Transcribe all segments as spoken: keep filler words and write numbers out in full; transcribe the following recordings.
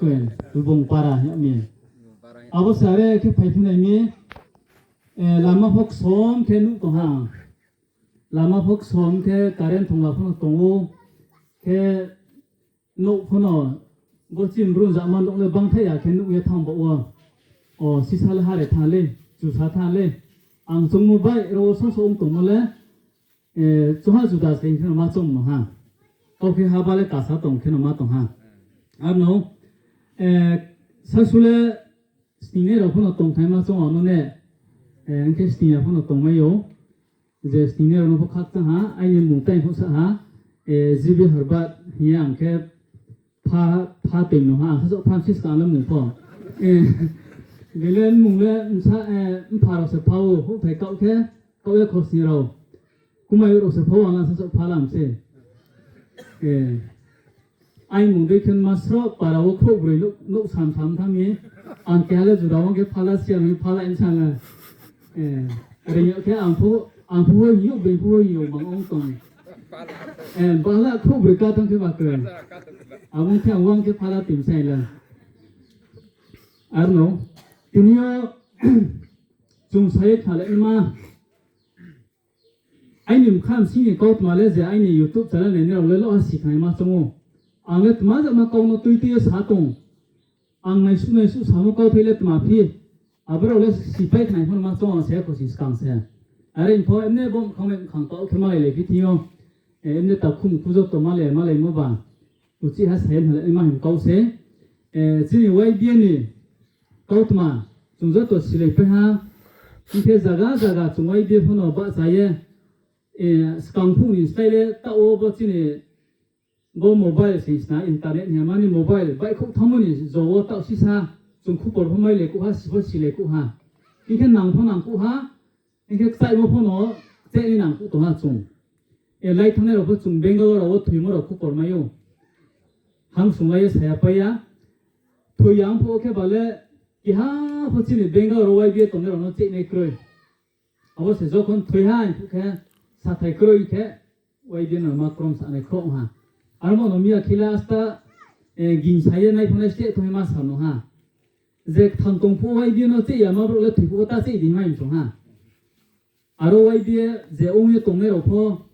Khe Lbong para hing mi. Abo sare khe phaiphinai mi, eh, lama pho ksom khe nuh tong ha. Lama pho ksom khe current thongla pho no tong ou. Khe nouh pho no bo chini bru jama nouh le bangthaih ya khe nuh ye thanng baoh wo. O sisa le hare thanng le, chusa thanng le. Ang choungmo bai ro wo soso ong tongmo le, eh, choha juda se hing khe no ma choung no ha. Kau khe haba le kasa tong khe no ma tong ha. Ar no, eh, sasu le sningnai rao pho no tongthai ma choung ano ne, eh, hing khe sning ya pho no tongmai ou. Je sningnai rao no pho khakchang ha, aini mung tai pho sa ha, eh, G B Horbat hing ye ang khe pha, pha toing no ha, ang sasaoh pha siska le mung pho. Eh, bele mung le bsa, eh, mpha rao se pha ou, houhthai kaoh khe, kaoh ye khosni rao. Kumai rao se pha ou, ang le sasaoh pha lam se. Eh, aini mung dei khe ma sroh para wo khrouhbroi nouh, nouh sam sam thanng ye. Ang keha le jura wo khe phala siya ni phala insa le. Eh, reing yo khe ang pho, ang pho hing yo, being pho hing yo, mang ong tong. Eh, bala khrouhbroi ka thanng khe ba khe. Abo khe ang uang khe phala tim sai la. Ar no, tini yo chung sa ye khnalai ma. Aini mkha bsing ni kautma le je aini YouTube channel nainai rao le lo ha sikhnaima choung ou. Ang le tma jama kau no tui tui ye sa tong. Ang naisuh naisuh samo kauthai le tma phi. Abo rao le sipai khnai pho no ma choung ang se khosni skang se. Are pho emne bo mkhang mai mkhang tao khe malailai phi thing yo. Eh, emne takhu mkhu joto malai malaimo ba. Uchih ha sa ye khnalai ma hing kau se. Eh, chini Y B A ni kautma, chung joto silaipai ha. Hing khe zaga zaga chung Y B A pho no bahcha ye, eh, skang phuh ni slái le taoh wo bo chini bo mobile sing sna internet hing ya mani mobile baihkhouh thanngmo ni jo wo taoh sisa chung khupor pho mailai kuh ha, si pho silai kuh ha. Hing khe nang pho nang kuh ha, hing khe kchaihmo pho no cheh ni nang kuh tong ha chung. E lai thanngnai rao pho chung Bengal rao wo thoimo rao khupor mai ou. Hang sunglai ye sa ya pai ya. Thoi ya ong phuh wo khe ba le keha pho chini Bengal rao Y B A tongnai rao no cheh nai kroi. Abo se jokhon thoi ha hing phuh khe sathai kroi khe Y B A no ma krom sanai khroh ha. Aro mo no miya khe le asta, eh, gingsa ye nai pho nai steh thoi ma sa no ha. Je kthang tong phuh Y B A no cheh ya ma brouh le thoi phuh wo ta cheh di mai song ha. Aro Y B A je ong ye tongnai rao pho,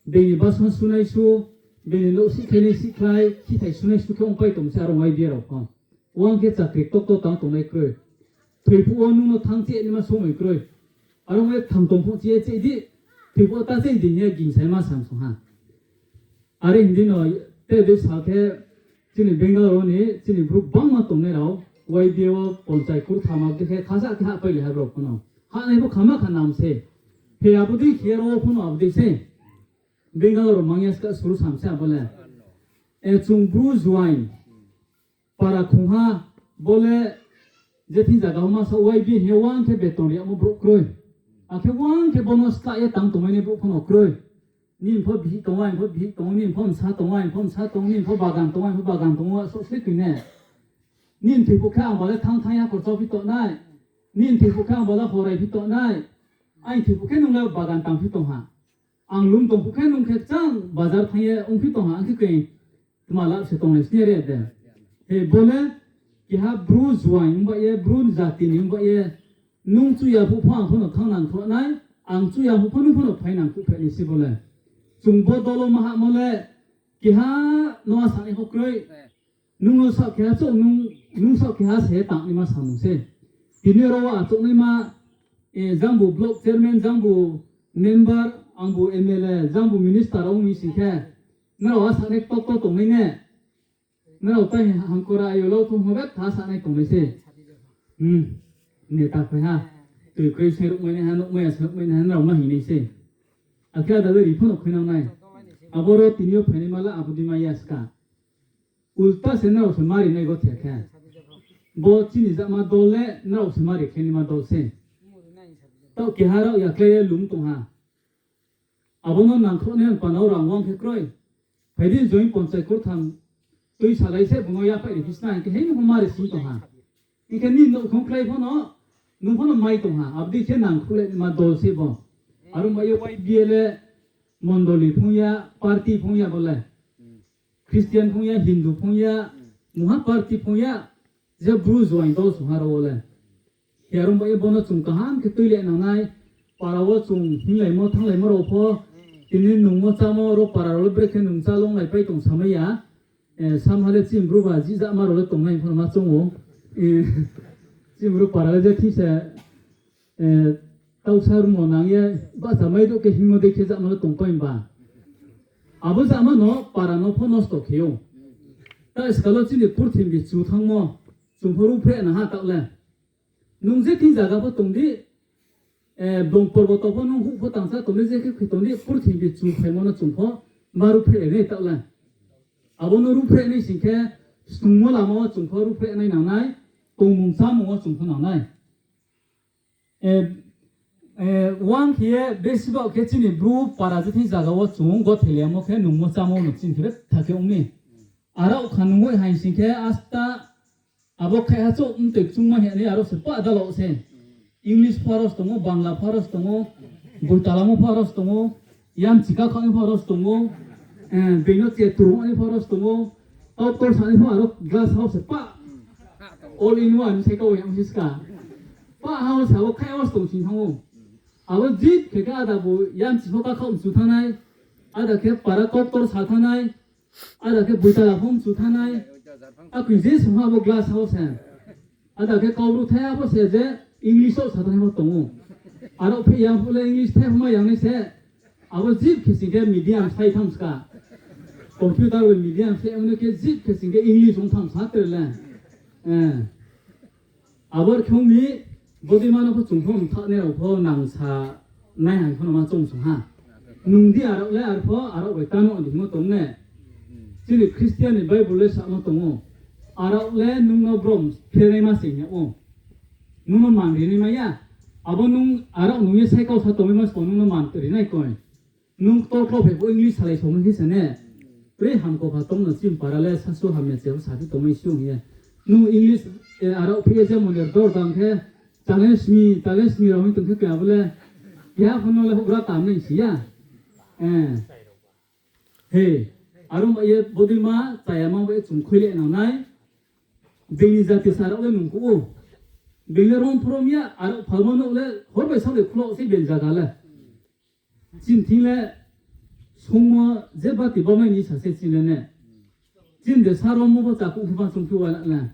being ni basan sunai su, being ni nouh sihkhlai nai sihkhlai, khithai sunai su khe ongpai tong se aro Y B A rao pho. Uang khe chakri ktokto tang tongnai kroi. Thoi phuh wo nung no thanng cheh naima somoi kroi. Aro ye kthang tong phuh cheh ye cheh di, thoi phuh wo ta cheh di hing ye gingsa ye ma sam song ha. Are hing di no, te dei sa khe, chini Bengal rao ni, chini brouh bangma tongnai rao, Y B A wo ponchai kurtham abo dei khe khasa khe hahpai le ha brao pho no. Hahnai pho khama kha nam se. He abo dei khe rao pho no abo dei se. Bengal rao mang ya ska suru sam se abo le. E chung Bru juaing para khongha bo le je thing zaga wo ma sa Y B A hing ye uang khe beton ri yamo brouh kroi. Akhe uang khe bo no ska ye tang tongmai nai brouh pho no kroi. Nini pho bihih tong ou, aini pho bihih tong ou, nini pho bsa tong ou, aini pho bsa tong ou, nini pho bagan tong ou, aini pho bagan tong ou, asuh se tui ne. Nini thoi phuh khe ang ba le thanng thanng ya khorchao phi tong nai. Nini thoi phuh khe ang ba le horai phi tong nai. Aini thoi phuh khe nung le bagan tang phi tong ha. Ang lum tong phuh khe nung khe kchang bazar thanng ye ongphi tong ha, ang khe khe tma lap se tonglai sini re de. He bo le keha Bru juaing ongba ye, Bru jati ni ongba ye, nung chuh ya phuh pho ang pho no thanng nang khroh nai, ang chuh ya phuh pho nung pho no phai nang khroh phai nai se bo le. Chung bo dol wo ma hahmo le, keha no asa nai pho kroi. Nung no saoh keha chouh, nung, nung saoh keha se tangnaima samung se. Tini ro wo achouhnaima, eh, jangbu block chairman, jangbu member, angbu M L A, jangbu minister ong mi sing khe, nrao asa nai ktokto tongnai ne. Nrao tai hangkora ayo lau thung ho betha sa nai tongnai se. Hmm. Neta phai ha. Tui kroi se ruhmai nai ha, nuhmai ya se ruhmai nai ha, nrao ma hing nai se. Akhe ada le ri pho no khuinang nai. Aboro tini yo phainaima le abo dei mai ya ska. Ulta se nrao se mari nai gothe khe. Bo chini jama dol le nrao se mari khe naima dol se. Taoh keha rao yaklai ye lum tong ha. Abo no nangkhrouh nai ang panao rang uang khe kroi. Phai di join ponchai kurtham tui salai se bung no yaphaih ri phi sna hing khe hei nung mari sing tong ha. Hing khe nini nouhkhong klái pho no, nung pho no mai tong ha, abo dei khe nangkhrouh le ma dol se bo. Aro mai yo Y B A le mondoli phung ya, party phung ya bo le. Christian phung ya, Hindu phung ya, Mungha party phung ya, je Bru juaing dol song ha rao wo le. Khe aro bai ye bo no chung kaham khe tui le nang nai, para wo chung hinglaimo thannglaimo rao pho, tini nungmo chámo rao para rao le brekhe nung chá longlaipai tong samai ya. Samha le chini Bru ba jihjama rao le tongnai pho no ma choung ou. Chini Bru para le je thing se, tausa rungmo nang ye, bahcha mai douh khe hingmo dei khe jama le tongpai ba. Abo jama no para no pho nosto khe ou. Ta skal wo chini purthimbi chu thanngmo, chung pho ruhphreh nang ha taoh le. Nung je thing zaga pho tong di, bung porboto pho nung huh pho tangsa tong di, je khe khe tong di, purthimbi chu phaimo no chung pho ma ruhphreh nai taoh le. Abo no ruhphreh nai sing khe, snungmo lama wo chung pho ruhphreh nai nang nai, tongmung chámung wo chung pho nang nai. Wang khe ye besi baoh khe chini Bru para je thing zaga wo chung gotheleimo khe nungmo chámo no chini khe betha khe ong mi. Arao kha nung oi haing sing khe asta abo khe ha chouh mtoi kchungma hing nai aro se pah dalo se. English pho aro se tong ou, Bangla pho aro se tong ou, Boitalamo pho aro se tong ou, yamchi kakhaoh nai pho aro se tong ou, being no che turung nai pho aro se tong ou, tau tor sa nai pho aro glass house se pah. All in one se kau yang siska. Pah house abo khai house tong sing thanng ou. Abo jip khe khe ada bo yamchi pho kakhaoh mchu thanng nai, ada khe para kau tor sa thanng nai, ada khe boitala pho mchu thanng nai, akhe je song ha abo glass house se. Ada khe kau bru thai abo se je English wo sa thanng nai pho tong ou. Aro phi yang phuh le English thai pho ma yang nai se. Abo jip khe sing khe medium sai tham ska. Computer bai medium sai abo no khe jip khe sing khe English ong tham sa tre le. Abo khe ong mi, bodei ma no pho chung pho mthaoh nai rao pho nang sa nai hang pho no ma choung song ha. Nung di arao le arpho arao bai tamo di hingmo tong ne. Chini Christian ni Bible le samo tong ou. Arao le nung no brom phenaima se hing yag ou. Nung no man ri nai mai ya. Abo nung arao nung ye sai kau sa tongmai ma sbo nung no man ri nai koi. Nung ktor klo phai pho English salai somai khe se ne. Tre hamkopha tong no chini para le sasu hamya che pho saphi tongmai si ong ye. Nung English, arao phi ye je moni dor dam khe, chale smi, chale smi rao hing tong khe khe abo le. Keha pho no le houhgra tam nai si ya. He, aro bai ye bodei ma chayama bai chung khui le nang nai. Being ni jati sa rao le nung kuh ou. Being le rom phrom ya, arao phalmo no le hor bai sa le khulo se being zaga le. Chini thing le songmo je bati baumai ni sa se chini le ne. Chini de sa rommo pho chakuh khe ma chung khe wa la na.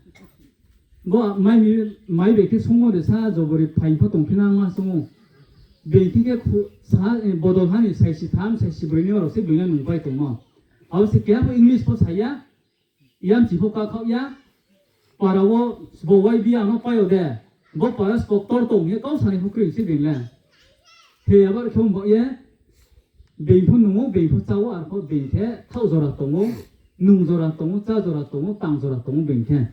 Bo mai mi, mai bai khe songmo de sa jobori phai pho tongphi nang ma song ou. Being thing khe khu-, sa, bodol ha ni saisi tham, saisi broi ni rao se being le nungpai tongmo. Abo se keha pho English pho sa ya, yamchi pho kakhaoh ya, para wo sbo Y B A no pai yo de, bo para sbo ktor tong ye kau sanai pho kroi se being le. He abo khe ong ba ye, being pho nung ou, being pho chá ou, arpho being khe thaoh jora tong ou, nung jora tong ou, chá jora tong ou, tang jora tong ou being khe.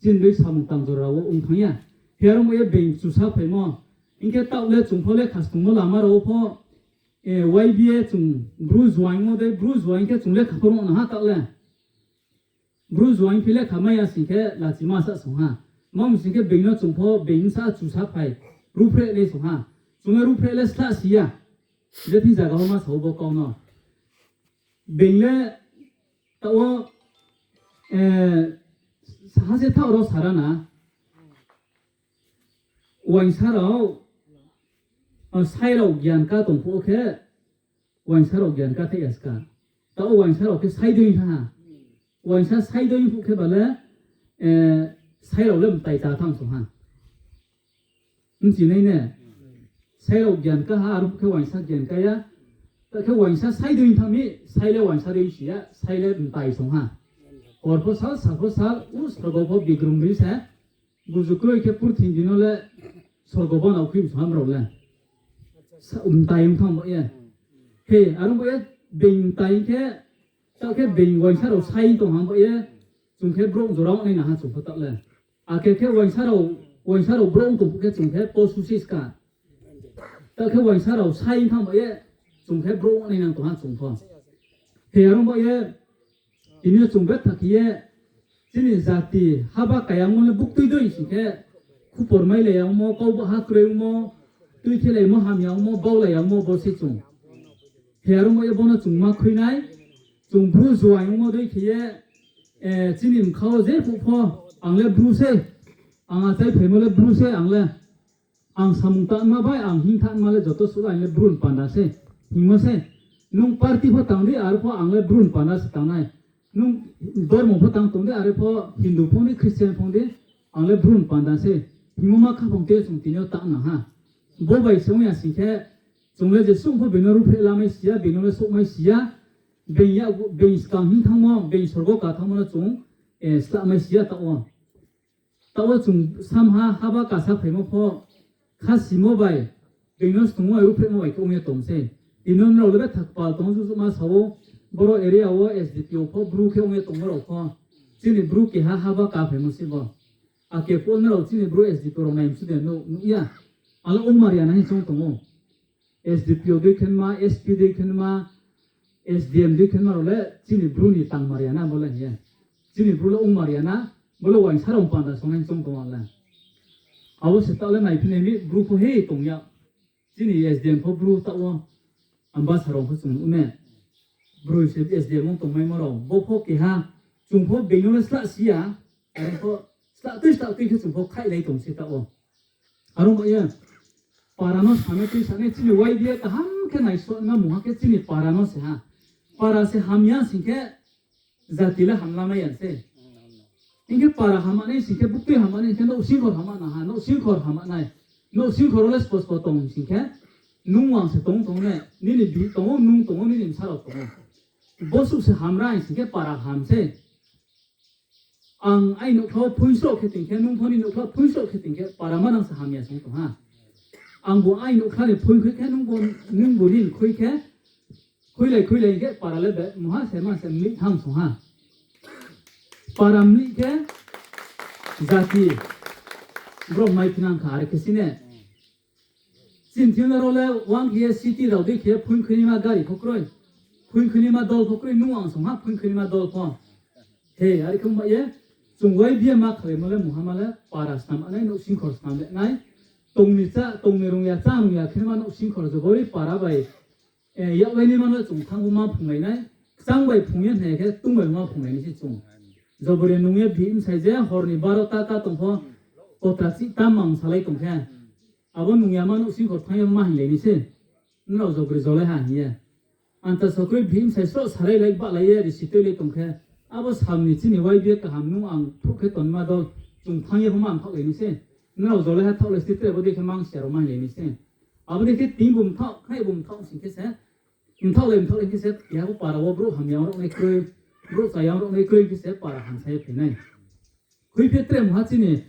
Chini dei samung tang jora wo ong thanng ya. He aro mo ye being chusa phaimo. Hing khe taoh le chung pho lekha snungmo lama rao pho, Y B A chung Bru juaingmo dei, Bru juaing khe chung lekha pho rung nang ha taoh le. Bru juaing phi lekha mai ya sing khe lachima sa song ha. Ma mi sing khe being no chung pho being sa chusa phai. Ruhphreh le song ha. Chung le ruhphreh le sla si ya. Je thing zaga wo ma sa ou bo kau no. Being le taoh wo, ha se thaoh rao sa ra na. Uaingsa rao, sai rao gyan ka tong phuh khe, uaingsa rao gyan ka thai ya ska. Taoh uaingsa rao khe sai dei thanng ha. Uaingsa sai dei phuh khe ba le, sai rao le mtai ta thanng song ha. Bchi nai ne. Sai rao gyan ka ha, aro phuh khe uaingsa gyan ka ya. Ta khe uaingsa sai dei thanng mi, sai le uaingsa dei si ya, sai le mtai song ha. Hor pho sal, sal pho sal, u sorgo pho bigrum ri se. Buzu kroi khe purthimbi no le sorgo banao khui msong ha mrao le. Mtai ong thanng ba ye. He, aro ba ye, being mtai khe, taoh khe being uaingsa rao sai tong ha ba ye, chung khe brouh jora ong nai nang ha chung pho taoh le. Akhe khe uaingsa rao, uaingsa rao brouh ong tong phuh khe chung khe posu si ska. Taoh khe uaingsa rao sai thanng ba ye, chung khe brouh ong nai nang tong ha chung pho. He aro ba ye, tini yo chung betha khe ye, chini jati haba kayangmo le buktui dei sing khe, khupor mailai yagmo, kau baha kroi ongmo, tuithelaimo hamya ongmo, baulai yagmo bo se chung. He aro mo ye bo no chung ma khui nai, chung Bru juaing ongmo dei khe ye, Chini mkha wo jephuh pho, ang le Bru se, ang achai phaimo le Bru se, ang le, ang samung tangma bai ang hing thanma le joto suh le ang le Bru ni panda se hingmo se. Nung party pho tang di, aro pho ang le Bru ni panda se tang nai. Nung dormo pho tang tong di, are pho Hindu phong di, Christian phong di, ang le Bru ni panda se hingmo ma khaphang te chung tini yo tang nang ha. Bo bai se ong ya sing khe, chung le jesuh pho being no ruhphreh lamai si ya, being no le souhmai si ya, being skang hing thanngmo, being sorgo ka thanngmo no chung slahmai si ya taoh wo. Taoh wo chung samha haba kasa phaimo pho, khasimo bai, being no stungmo bai ruhphrehmo bai khe ong ye tong se. Tini yo nrao le betha kpal tong ou, jujuhma sa ou, boro area wo S D P O pho Bru khe ong ye tongmo rao pho, chini Bru keha haba ka phaimo se bo. Ake phuh wo nrao chini Bru S D P O rao nai msu de nuh ya. Ang le ongmar ya na hing choung tong ou. S D P O dei khenma, S P dei khenma, S D M dei khenma rao le chini Bru ni tangmar ya na bo le hing ye. Chini Bru le ongmar ya na, bo le uaingsa rao panda songnai choung tong ang le. Abo se taoh le naiphi nai mi Bru pho he tong ya. Chini S D M pho Bru taoh wo, Ambasa rao pho chung nuh ne. Broi se S D M ong tongmaimo rao, bo pho keha, chung pho being no le slah si ya, are pho slah tui slah tui khe chung pho khaihlai tong se taoh wo. Aro ba ye, para no sanai tui sanai chini Y B A kaham khe naisona mungha khe chini para no se ha. Para se hamya sing khe, jati le hamlamai ya se. Hing khe para hamnai sing khe, buktui hamnai hing khe, nouhsingkhor hamna ha, nouhsingkhor hamnai. Nouhsingkhor wo le spospo tong sing khe, nung ang se tong tong ne, nini bihih tong ou, nung tong ou, nini bsa rao tong ou. Bosuh se hamra hing sing khe para ham se. Ang aini nouhkhla wo phoingsroh khe tong khe, nung pho nini nouhkhla phoingsroh khe tong khe, para manang se hamya song tong ha. Angbu aini nouhkhla ni phoing khui khe, nungbu nini khui khe, khuilai khuilai hing khe para le be mungha se ma se mlih tham song ha. Para mlih khe jati brao maiphinang kha, are khe si ne. Chini thing yo rao le uang khe ye city rao dei khe phoing khuinaima gari pho kroi, phoing khuinaima dol pho kroi, nung ang song ha phoing khuinaima dol pho. He, are khe ong ba ye, chung Y B A ma khalaimo le mungha ma le para snam nai, nouhsingkhor snam le nai. Tong ni chá, tong ni rung ya, chá rung ya khe ma nouhsingkhor jobori para bai yaklai ni ma no chung thanng ma phunglai nai, kchang bai phung ye hna ya khe tung bai ma phunglai nai se chung. Jobori nung ye bihih bsai je hor ni baro ta ta tong pho, kotra chih ta mang salai tong khe, abo nung ya ma nouhsingkhor thanng ye ma hinglai nai se. Nrao jobori jolai ha hing ye. Anta sokroi bihih bsai sroh sarai lai bahlai ye risi tuilai tong khe, abo sam ni chini Y B A kaham nung ang phruh khe tonma dol, chung thanng ye pho ma mthaohlai nai se. Nrao jolai ha thaohlai se tre bo dei khe mang si ya rao ma hinglai nai se. Abo dei khe tini bu mthaoh, khnai bu mthaoh sing khe se, mthaohlai mthaohlai khe se, keha bo para wo brouh hamya ong rao nai kroi, brouh chaya ong rao nai kroi khe se para hamsa ye phai nai. Khuiphi tre mungha chini,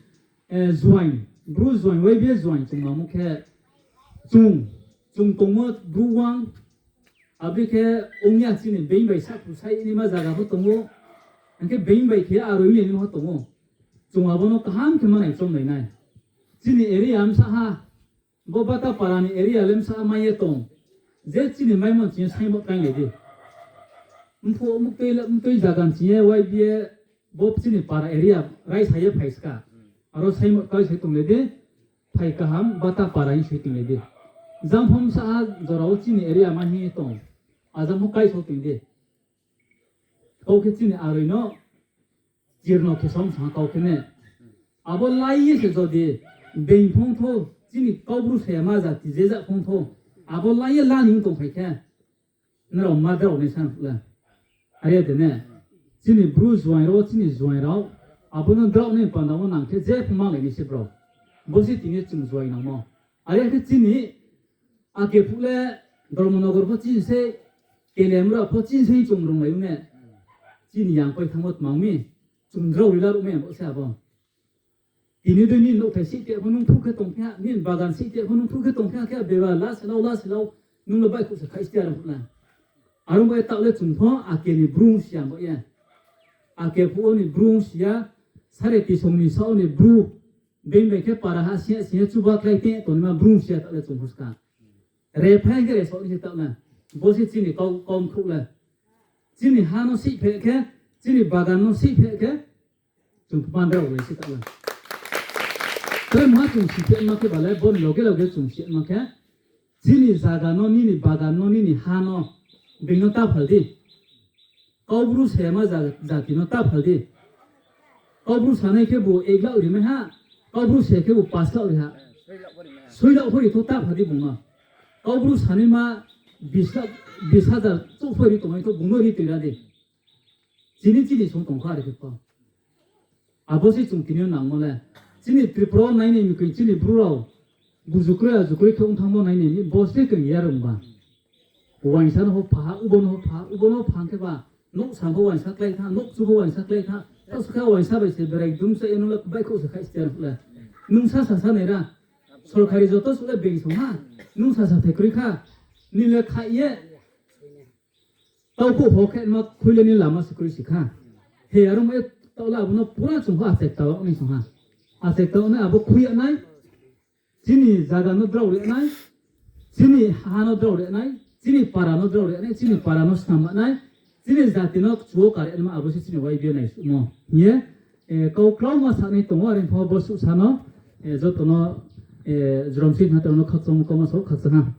join, Bru join, Y B A join chung nangmo khe, chung, chung tongmo Bru uang, abo dei khe ong ya chini being bai sahkhru sai naima zaga pho tong ou, hing khe being bai khe aroi le naima pho tong ou. Chung abo no kaham khe manai chomlai nai. Chini area bsa ha, bo Bata para ni area le bsa mai ye tong. Je chini maimo chini saimo kainglai di. Mphuh mtui le, mtui zaga chini Y B A bo chini para area raisa ye phai ska. Aro saimo kai se tonglai di. Phai kaham Bata para hing se tonglai di. Jang pho bsa ha jora wo chini area mai hing ye tong. Ajang pho kai se tong di. Kau khe chini aroi no chirno khe song sa kau khe ne. Abo lai ye se jodi being phung thou, chini Kaubru se ma jati je ja phung thou, abo lai ye la ni tongphai khe, nrao ma drao nai san phuh le. Are ya de ne. Chini Bru join rao, chini join rao, abo no drao nai panda wo nang khe je pho malai nai se brao. Bo se tini chung join nangmo. Are ya khe chini Ake phuh le Dharmanagar pho chini sei, Keliamura pho chini sei chung runglai ong ne. Chini yang pai thanngmo tma ong mi, chung drao ri la ruh mi bo se abo. Tini dei nini nouhthai sihte pho nung phruh khe tong khe, nini bagan sihte pho nung phruh khe tong khe, khe beba la se lau, la se lau, nung le baihkhouh se khaih stia rao phuh le. Aro bai taoh le chung pho ake ni Bru si ya bo ye. Ake phuh wo ni Bru si ya, sare tisong ni sao ni Bru, being bai khe para ha sing ya sing ya chuba klái te tongnaima Bru si ya taoh le chung pho ska. Re phai khe re sao ni se taoh le. Bo se chini kau, kau mkhrouh le. Chini ha no sihpheh khe, chini bagan no sihpheh khe, chung pho mandra rao lai se taoh le. Tre mungha chung sihpheh ma khe ba le, bo ni loge loge chung si ma khe, chini zaga no, nini bagan no, nini ha no, being no ta phal di. Kaubru se ma ja-, jati no ta phal di. Kaubru sanai khebu ek lakh ri mai ha, Kaubru se khebu panch lakh ri ha. Soi lakh pho ri tho ta phal di bung no. Kaubru sanaima bis lakh, bis hajar chouh pho ri tongnai tho bung no ri toi ra di. Chini chini song tong kha are khe pho. Abo se chung tini yo nangmo le. Chini Tripura wo nainai mi khe chini Bru rao. Buju kroi, aju kroi khe ong thanngmo nainai mi, bo se khe ya rung ba. Uaingsa no pho pha ha, ubo no pho pha ha, ubo no pha hing khe ba, nouh sa pho uaingsa klái tha, nouh chu pho uaingsa klái tha. Taoh su khe uaingsa bai se berai dum sa ye nung le baihkhouh se khai ste le. Nung sa sa sa nai ra. Sorkari joto suh le being song ha. Nung sa sa thai kroi kha. Ni le khaih ye. Tau phuh pho khe ma khui le ni lama se kroi si kha. He aro mo e taoh le abo no pura chung pho achek tao nai song ha. Achek tao nai abo khui ya nai. Chini zaga no drao ri nai. Chini ha no drao ri nai. Chini para no drao ri nai. Chini para no snam nai. Chini jati no kchu wo kar nai ma abo se chini Y B A naisuhmo hing ye, eh, kau klauma sanai tong ou, are pho bo suhsa no, eh, joto no, eh, jrom si na tong no khakchangmo kauma sa khakchang ha.